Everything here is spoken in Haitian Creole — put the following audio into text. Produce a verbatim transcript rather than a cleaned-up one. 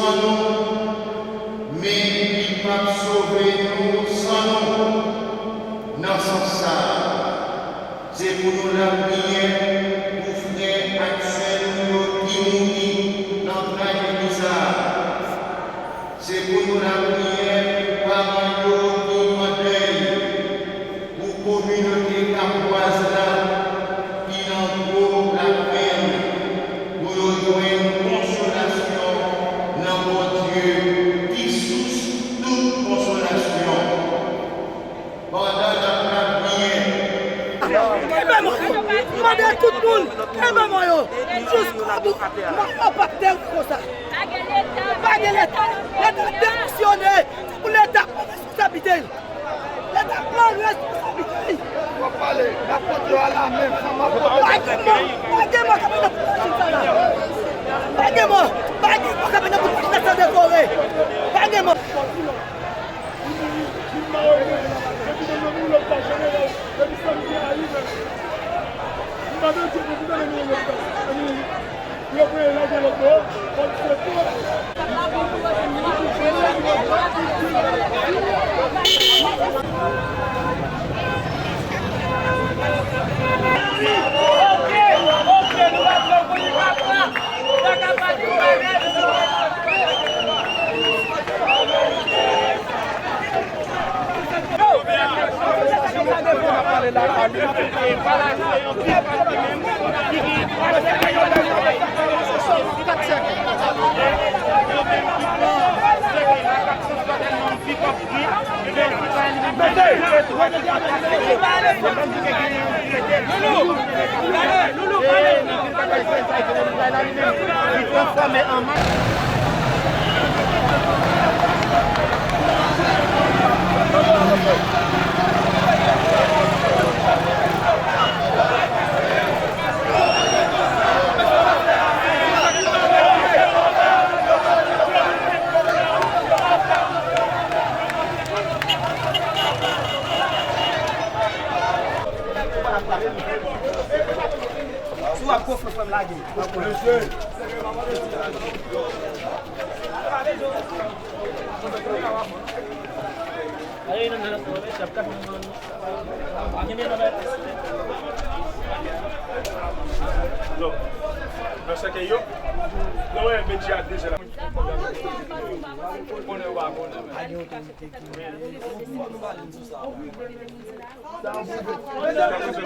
san nou, men li p ap sove nou san nou. Nan sans sa a, se pou nou lapriyè pou frè ak sè nou yo ki mouri nan trajedi sa a. Se pou nou lapriyè pou paran yo ki an dèy, pou kominote Kapwaz la ki nan gwo lapenn, pou yo jwenn konsolasyon nan Bondye ki sous tout konsolasyon. Pandan n ap lapriyè. Kenbe mwen! M mande tout moun, kenbe mwen yo! Jiskobou, m ap atè konsa. Pa gen Leta. Leta demisyone. Se pou Leta pran responsablite l. Leta pran responsablite l. W ap pale, n ap pote yo alamen, fanm ap pote. Pa gen mò, pa gen mò k ap mennen pou machin sa la. Pa gen mò, pa gen mò k ap mennen pou machin sa dekore. Pa gen mò. Si w ap gonfle, frè m, lage. Non. Nan sèkèy yo, nou wè Medjy a deja la. Konnen w pa konnen, men.